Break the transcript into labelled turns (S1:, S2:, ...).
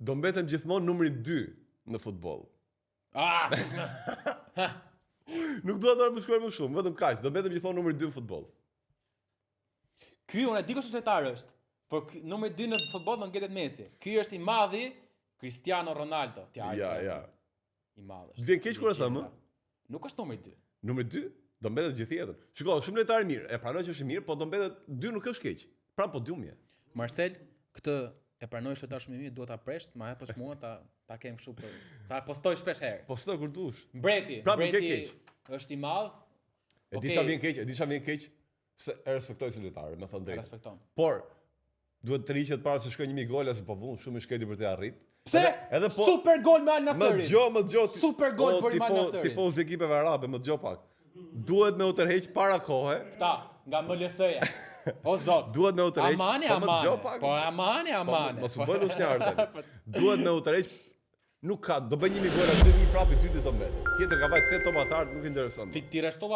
S1: Do mbetem gjithmonë numri 2 në futboll.
S2: Ah!
S1: Nuk dua të më shkruaj më shumë, vetëm kaq, do mbetem gjithmonë numri 2 në futboll.
S2: Ky unë e di kush është lojtar është. Por ky, numri 2 në futboll do ngelet Messi. Ky është i madhi Cristiano Ronaldo. Ti
S1: Ja, ja.
S2: I madh është.
S1: Vjen keq kur e them, ë?
S2: Nuk është numri 2.
S1: Numri 2 do mbetet gjithë jetën. Shiko, shumë lojtar i mirë, e pranoj që është i mirë, po do mbetet 2 nuk është keq. Prap podium je.
S2: Marcel, këtë e pranoj që lojtar shumë i mirë, duhet ta presh, ma japësh mua ta ta kem kështu për ta postoj shpesh herë.
S1: Posto kur dush.
S2: Mbreti,
S1: Prap nuk e
S2: mbreti
S1: keq.
S2: është i madh.
S1: E di
S2: Okej.
S1: çfarë vjen keq, e di çfarë vjen keq, se e respektoj si lojtar, me thënë
S2: E
S1: drejtë.
S2: respekton.
S1: Por duhet të rriqet para se shkoj 1000 gola se po vun shumë i shkeli për të arrit.
S2: Pse?
S1: Edhe, edhe po
S2: Super gol me Al
S1: Më
S2: Nassrin.
S1: dëgjo, më dëgjo. ti-
S2: Super gol
S1: o,
S2: për Al
S1: tifo-
S2: Nassrin.
S1: Tifoz i ekipeve arabe, më dëgjo pak. Duhet me u tërheq para kohe.
S2: Këta, nga MLS-ja. O zot.
S1: Duhet me u tërheq.
S2: Amane,
S1: po më
S2: amane.
S1: dëgjo pak.
S2: Po amane,
S1: Po,
S2: amane.
S1: Mos u bën lushnjar tani. Duhet me u tërheq. Nuk ka, do bëj 1000 gola, 2000 prapë i dyti do mbetet. Tjetër ka vajt 8 topa të artë, nuk i intereson.
S2: Ti ti rreshtova.